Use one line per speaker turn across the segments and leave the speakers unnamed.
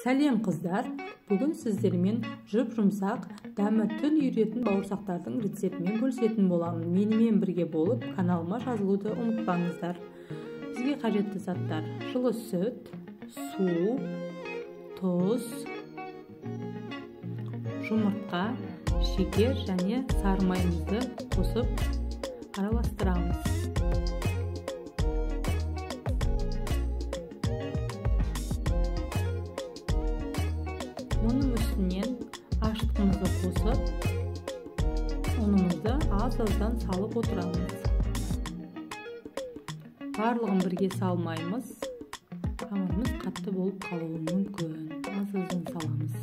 Сәлем қыздар, бүгін сіздермен жұп-жұмсақ, дәмі тіл үйіретін бауырсақтардың рецептімен бөлісетін боламын. Менімен бірге болып каналыма жазылуды ұмытпаңыздар. Бізге қажетті заттар: жылы сүт, су, тұз, жұмыртқа, шекер және сары майымызды қосып араластырамыз. Оның үстінен ашытқымызды қосып, ұнымызды аз-аздан салып отырамыз. Барлығын бірге салмаймыз, қамырымыз қатты болып қалуы мүмкін. Аз-аздан саламыз.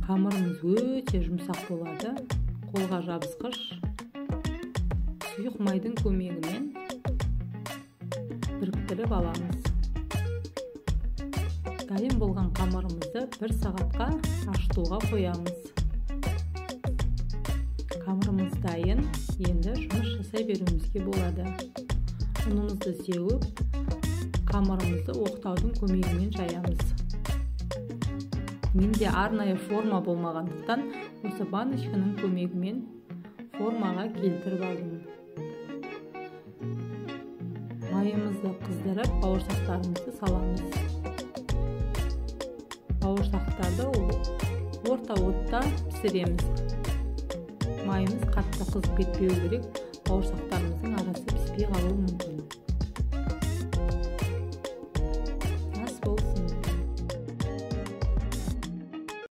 Қамырымыз өте жұмсақ болады, қолға жабысқыш. Сұйық майдың көмегімен біріктіріп аламыз. Дайын болған қамырымызды 1 сағатқа ашытуға қоямыз. Қамырымыз дайын, енді жұмыс жасай беруімізге болады. Ұнымызды сеуіп, қамырымызды оқтаудың көмегімен жаямыз. Менде арнайы форма болмағандықтан осы баночканың көмегімен формаға келтіріп алдым. Майымызды қыздырып, бауырсақтарымызды саламыз. Бауырсақтарды орта отта пісіреміз. Майымыз қатты қызып кетпеу керек, бауырсақтарымыздың арасы піспей қалуы мүмкін.